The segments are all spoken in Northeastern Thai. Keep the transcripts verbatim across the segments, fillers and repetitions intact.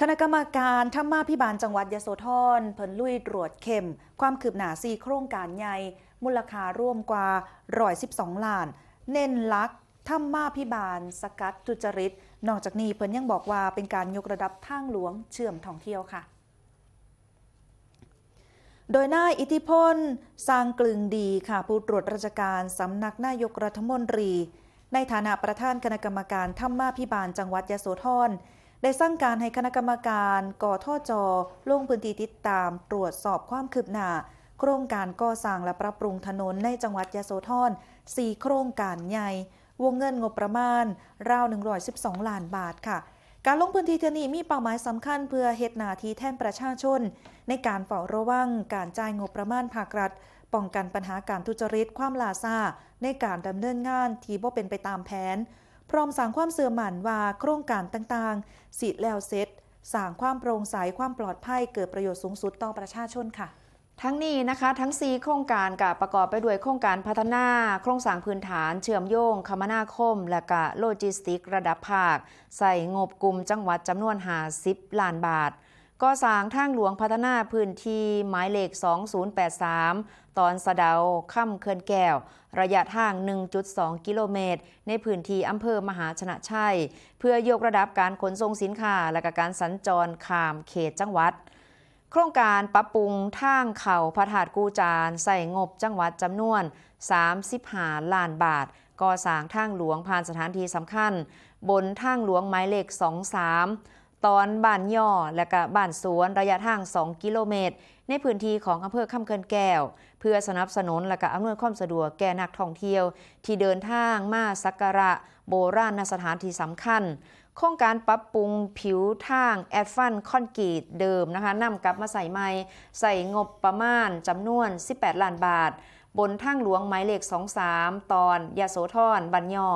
คณะกรรมการธรรมาภิบาลจังหวัดยโสธร เพิ่นลุยตรวจเข้มความคืบหน้าสี่โครงการใหญ่ มูลค่ารวมกว่าร้อยสิบสองล้าน เน้นหลักธรรมาภิบาลสกัดทุจริต นอกจากนี้เพิ่นยังบอกว่าเป็นการยกระดับทางหลวงเชื่อมท่องเที่ยวค่ะ โดยนายอิทธิพล สร้างกลึงดีค่ะ ผู้ตรวจราชการสำนักนายกรัฐมนตรี ในฐานะประธานคณะกรรมการธรรมาภิบาลจังหวัดยโสธร ได้สั่งการให้คณะกรรมการ กทจ ลงพื้นที่ติดตามตรวจสอบความคืบหน้า โครงการก่อสร้างและปรับปรุงถนนในจังหวัดยโสธร สี่โครงการใหญ่ วงเงินงบประมาณราว หนึ่งร้อยสิบสองล้านบาทค่ะ การลงพื้นที่เทื่อนี้มีเป้าหมายสำคัญเพื่อเฮ็ดหน้าที่แทนประชาชน ในการเฝ้าระวังการจ่ายงบประมาณภาครัฐ ป้องกันปัญหาการทุจริต ความล่าช้าในการดำเนินงานที่บ่เป็นไปตามแผน พร้อมสร้างความเชื่อมั่นว่าโครงการต่างๆ สิแล้วเสร็จ สร้างความโปร่งใส ความปลอดภัย เกิดประโยชน์สูงสุดต่อประชาชนค่ะ ทั้งนี้นะคะ ทั้งสี่โครงการก็ประกอบไปด้วยโครงการพัฒนาโครงสร้างพื้นฐานเชื่อมโยงคมนาคม และก็โลจิสติกส์ระดับภาค ใช้งบกลุ่มจังหวัดจำนวนห้าสิบล้านบาท ก่อสร้างทางหลวงพัฒนาพื้นที่หมายเลข สองศูนย์แปดสาม ตอนสะเดา คำเขื่อนแก้ว ระยะทาง หนึ่งจุดสองกิโลเมตร ในพื้นที่อำเภอมหาชนะชัย เพื่อยกระดับการขนส่งสินค้า และก็การสัญจรข้ามเขตจังหวัด โครงการปรับปรุงทางเข้าพระธาตุกู่จาน ใช้งบจังหวัดจำนวน สามสิบห้าล้านบาท ก่อสร้างทางหลวงผ่านสถานที่สำคัญ บนทางหลวงหมายเลข สองสาม ตอนบ้านย่อ และก็บ้านสวน ระยะทาง สองกิโลเมตร ในพื้นที่ของอำเภอคำเขื่อนแก้ว เพื่อสนับสนุนและก็อำนวยความสะดวกแก่นักท่องเที่ยว ที่เดินทางมาสักการะโบราณสถานที่สำคัญ โครงการปรับปรุงผิวทางแอสฟัลต์คอนกรีตเดิมนะคะ นำกลับมาใช้ใหม่ ใช้งบประมาณจำนวน สิบแปดล้านบาท บนทางหลวงหมายเลข สองสาม ตอนยโสธร บ้านย่อ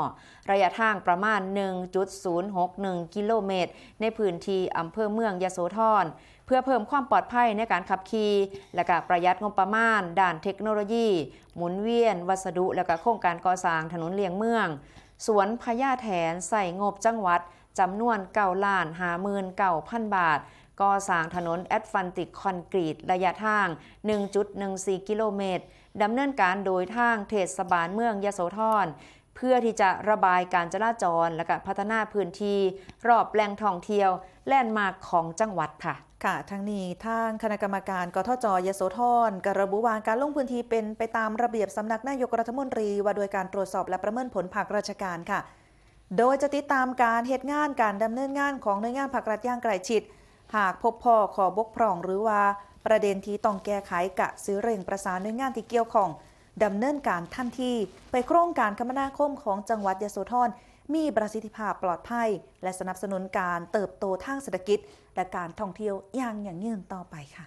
ระยะทางประมาณ หนึ่งจุดศูนย์หกหนึ่งกิโลเมตร ในพื้นที่อำเภอเมืองยโสธร เพื่อเพิ่มความปลอดภัยในการขับขี่ และก็ประหยัดงบประมาณด้านเทคโนโลยี หมุนเวียนวัสดุ และก็โครงการก่อสร้างถนนเลี่ยงเมือง สวนพญาแถน ใช้งบจังหวัดจำนวน เก้าล้านห้าหมื่นเก้าพันบาท ก่อสร้างถนนแอสฟัลต์คอนกรีต ระยะทาง หนึ่งจุดหนึ่งสี่กิโลเมตร ดำเนินการโดยทางเทศบาลเมืองยโสธร เพื่อที่จะระบายการจราจร และก็พัฒนาพื้นที่รอบแหล่งท่องเที่ยวแลนด์มาร์คของจังหวัดค่ะ ค่ะ ทั้งนี้ทางคณะกรรมการ กทจ ยโสธร ก็ระบุว่าการลงพื้นที่เป็นไปตามระเบียบสำนักนายกรัฐมนตรี ว่าด้วยการตรวจสอบและประเมินผลภาคราชการค่ะ โดยจะติดตามการเฮ็ดงาน การดำเนินงานของหน่วยงานภาครัฐอย่างใกล้ชิด หากพบพ้อข้อบกพร่องหรือว่าประเด็นที่ต้องแก้ไข กะสิเร่งประสานหน่วยงานที่เกี่ยวข้อง ดำเนินการทันที เพื่อโครงการคมนาคมของจังหวัดยโสธร มีประสิทธิภาพปลอดภัย และสนับสนุนการเติบโตทางเศรษฐกิจ และการท่องเที่ยวอย่างยั่งยืนต่อไปค่ะ